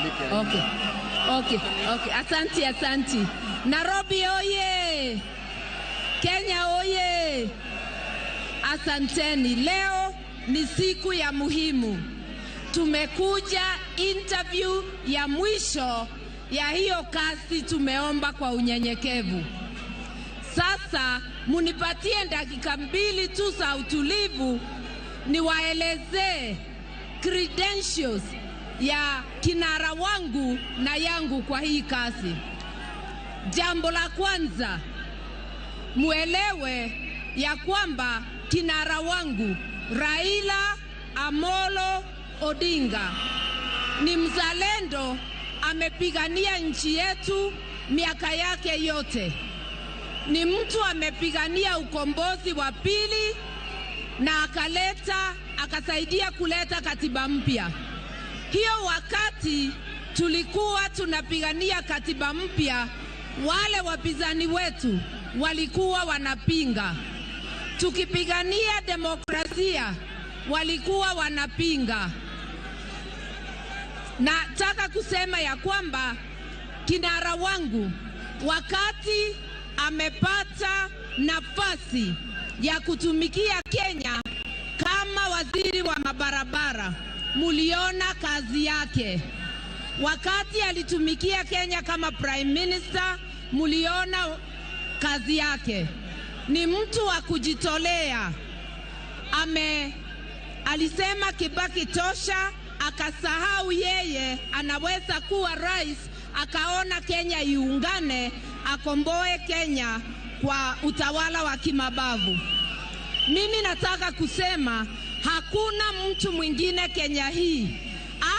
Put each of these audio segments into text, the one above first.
Okay. Okay, okay. Asanti, asanti. Nairobi oye! Kenya oye! Asanteni. Leo ni siku ya muhimu. Tumekuja interview ya mwisho ya hiyo kazi tumeomba kwa unyenyekevu. Sasa munipatie dakika 2 tu za utulivu niwaelezee credentials ya kinara wangu na yangu kwa hii kazi. Jambo la kwanza, muelewe ya kwamba kinara wangu Raila Amolo Odinga ni mzalendo, amepigania nchi yetu miaka yake yote. Ni mtu amepigania ukombozi wa pili na akasaidia kuleta katiba mpya. Hiyo wakati tulikuwa tunapigania katiba mpya, wale wapinzani wetu walikuwa wanapinga. Tukipigania demokrasia walikuwa wanapinga. Nataka kusema ya kwamba kinara wangu wakati amepata nafasi ya kutumikia Kenya kama waziri wa mabarabara, muliona kazi yake. Wakati alitumikia Kenya kama Prime Minister, muliona kazi yake. Ni mtu wa kujitolea. Alisema Kibaki tosha, akasahau yeye anaweza kuwa rais, akaona Kenya iungane, akomboe Kenya kwa utawala wa kimabavu. Mimi nataka kusema hakuna mtu mwingine Kenya hii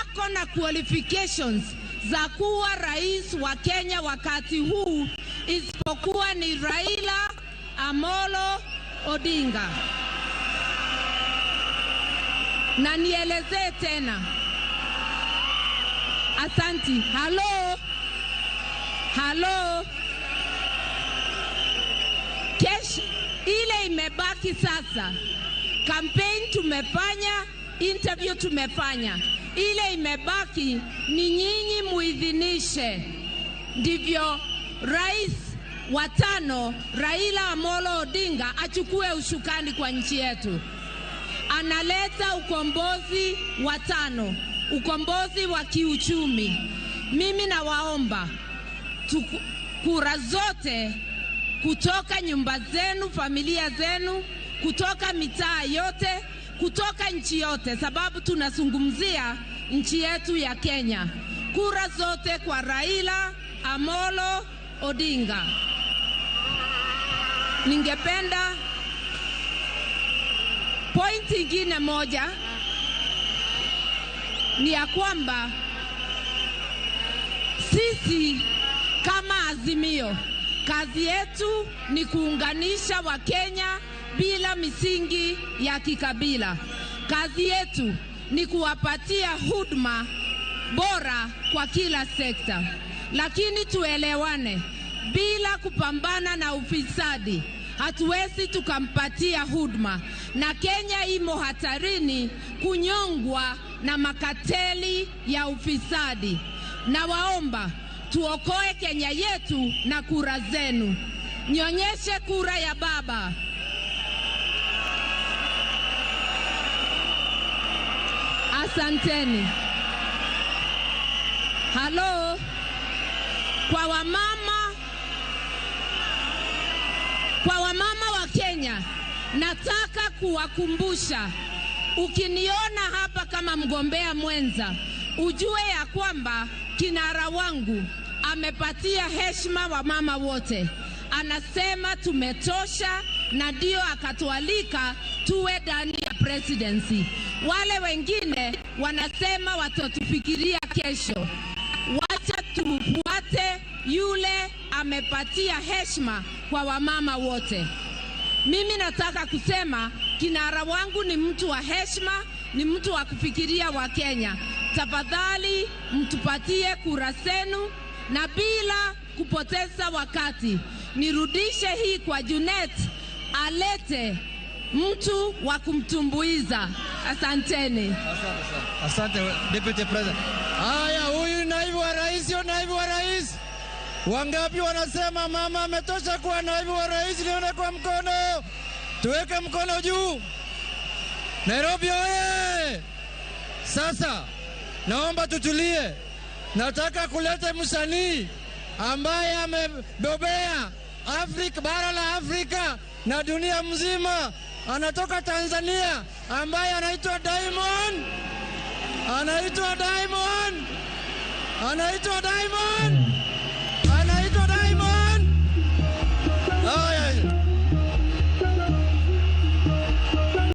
ako na qualifications za kuwa rais wa Kenya wakati huu isipokuwa ni Raila Amolo Odinga. Na nielezee tena. Asanti. Halo. Halo. Kesh ile imebaki sasa. Campaign tumefanya, interview tumefanya. Ile imebaki ni nyinyi muidhinishe. Ndivyo rais wa 5 Raila Amolo Odinga achukue ushukani kwa nchi yetu. Analeta ukombozi wa 5, ukombozi wa kiuchumi. Mimi nawaomba kura zote kutoka nyumba zenu, familia zenu, kutoka mitaa yote, kutoka nchi yote, sababu tunazungumzia nchi yetu ya Kenya. Kura zote kwa Raila Amolo Odinga. Ningependa point ingine moja ni ya kwamba sisi kama Azimio, kazi yetu ni kuunganisha Wakenya bila misingi ya kikabila. Kazi yetu ni kuwapatia huduma bora kwa kila sekta. Lakini tuelewane, bila kupambana na ufisadi hatuwezi tukampatia huduma. Na Kenya imo hatarini kunyongwa na makateli ya ufisadi. Na waomba tuokoe Kenya yetu na kura zenu. Nionyeshe kura ya baba. Asanteni. Halo. Kwa wamama wa Kenya, nataka kuwakumbusha, ukiniona hapa kama mgombea mwenza, ujue ya kwamba kinara wangu amepatia heshima wamama wote. Anasema tumetosha na ndio akatualika tuwe ndani ya presidency. Wale wengine wanasema watatufikiria kesho. Wacha tumfuate yule amepatia heshima kwa wamama wote. Mimi nataka kusema kinara wangu ni mtu wa heshima, ni mtu wa kufikiria wa Kenya. Tafadhali mtupatie kura zenu, na bila kupoteza wakati nirudishe hii kwa Junet alete mtu wa kumtumbuiza. Asanteni. Asante Deputy President. Haya, huyu na Wangapi wanasema mama ametosha kuwa naibu wa rais? Nione kwa mkono, tuweke mkono juu. Nairobi oye! Sasa naomba tutulie. Nataka kuleta msanii ambaye amebobea Afrika, bara la Afrika na dunia mzima. Anatoka Tanzania, ambaye anaitwa Diamond, anaitwa Diamond, anaitwa Diamond.